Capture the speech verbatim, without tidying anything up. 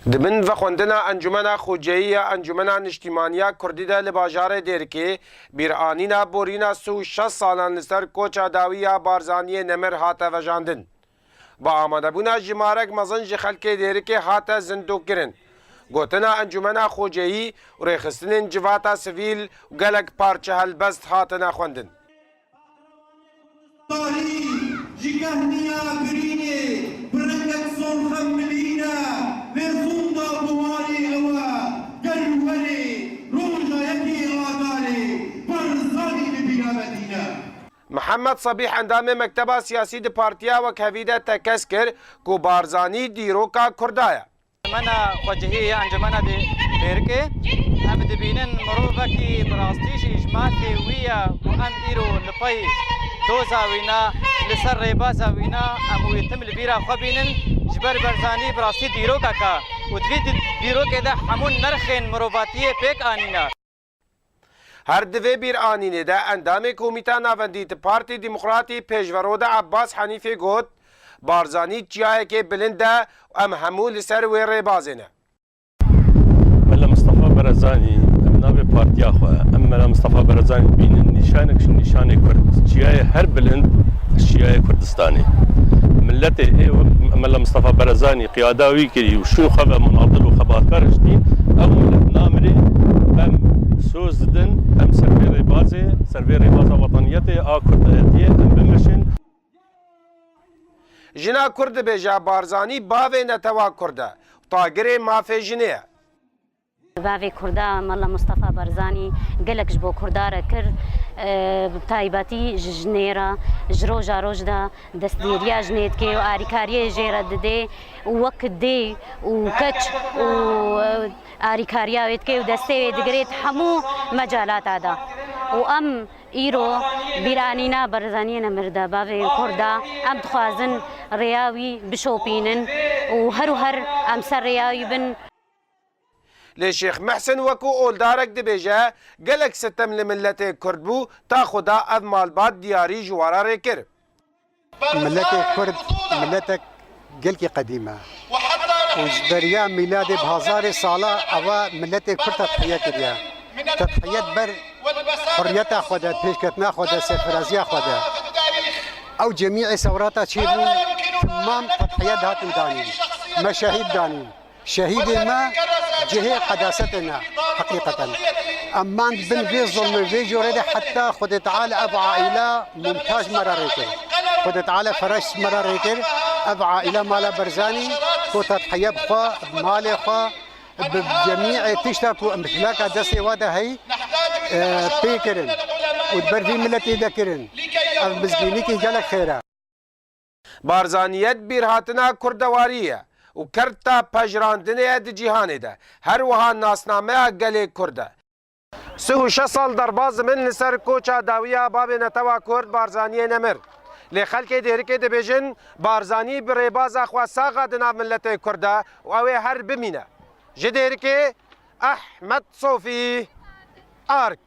Di bin vexwendina Encûmena Xoceyî ya Encûmena Niştîmaniya Kurdî de li bajarê Dêrikê bîranîna borîna sî û şeş salan li ser koça dawî ya Barzaniyê Nemir hate vejandin. Bi amadebûna jimarek mezin ji xelkê Dêrikê hate zindûkirin. Gotina Encûmena Xoceyî û rêxistinên civata sivîl û gelek parçe helbest hatine xwendin. Tarî ji kehniya girînê bi rengek solxem milîne, vê zûnda buharê ew e, gel werê, roja yekê Adarê, Barzanî li bîra me tîne. Mihemed Sebîh endamê Mekteba Siyasî di Partiya Wekhevî de tekez kir ku Barzanî dîroka Kurda ye. Encûmena Xwecihî ya Encûmena Dê-, Dêrikê, em dibînin mirovekî bi rastî jî ji mafê wî ye û em îro li pey doza wî ne, li ser rêbaza wî ne, em wî tim li bîra xwe bînin. Ji ber Barzanî bi rastî dîrokek e û di vî di-, dîrokê de hemû nirxên mirovatiyê pêk anîne. Her di vê bîranînê de endamê Komîta Navendî di Partî Demokratî Pêşvero de Ebbas Henîfê got, Barzanî çiyayekê bilind e û em hemû li ser wê rêbazê ne. Mela Mistefa Barzanî, em navê partiya xwe, em Mela Mistefa Barzanî dibînin nîşanek ji nîşanê Kurd. Çiyayê her bilind, çiyayê Kurdistanê. Miletê ê Mela Mistefa Barzanî qiyada wî kirî û şûn xwe ve munadil û xebatkar ji dîn, ew milet namirê, em soz didin, em ser vê rêbazê, ser vê rêbaza wetaniyetê a kurdayetiyê em bimeşin. Jina Kurd dibêje Barzanî bavê netewa Kurd e û tagirê mafê jinê ye. Bavê Kurda Mela Mustafa Barzanî gelek ji bo Kurda re kir, e, bi taybetî ji jinê re, ji roja roj de destgêriya jinê dike û arîkariyê jê re didê û wek dê û keç û, e, arîkariya wê dike û destê wê digirê di hemû mecalata de. Û em îro bîranîna Barzaniyê Nemir de bavê Kurda, em dixwazin rêya wî bişopînin û her û her em ser rêya wî bin. Lê Şêx Mehsin wekû oldarek dibêje, gelek sitem li miletê Kurd bû, ta Xuda ev malbat diyarî ji we re rê kir. Miletê Kurd miletek gelkî qedîm e û ji beriya mîladê bi hezarê sala eva miletê Kurd tedhiye kiriye. Tedhiyet ber hurriyeta xwe de, pêşketina xwe de, serfiraziya xwe de. Ew cemîê sewrata çêbûn, timam tedhiyet hatin danîn. Me şehîd danîn. Şehîdê me cihê qedasetê ne, heqîqeten. Em man bin vê zulmê, vê corê de heta Xwedê Teala ev aîla mumtaj me re rê kir. Xwedê Teala fereş me re rê kir, ev aîla mala Barzanî, ku tedhiye bi xwe, bi malê xwe, bi cemîê tişta ku em hilaka destê we de heyî, e, pê kirin û di ber vî miletê de kirin. Ev mizgînîkî gelek xêr e. Barzaniyet bîrhatina kurdewarî ye û kerta pejirandinê ye di cîhanê de, her wiha nasnameya gelê Kurd e. Sih û şeş sal derbas dibin li ser koça dawî ya bavê netewa Kurd Barzaniyê Nemir. Lê xelkê Dêrikê dibêjin, Barzanî bi rêbaza xwe sax e di nav miletê Kurd de û ew ê her bimîne. Ji Dêrikê, Ehmed Sofî, Ark.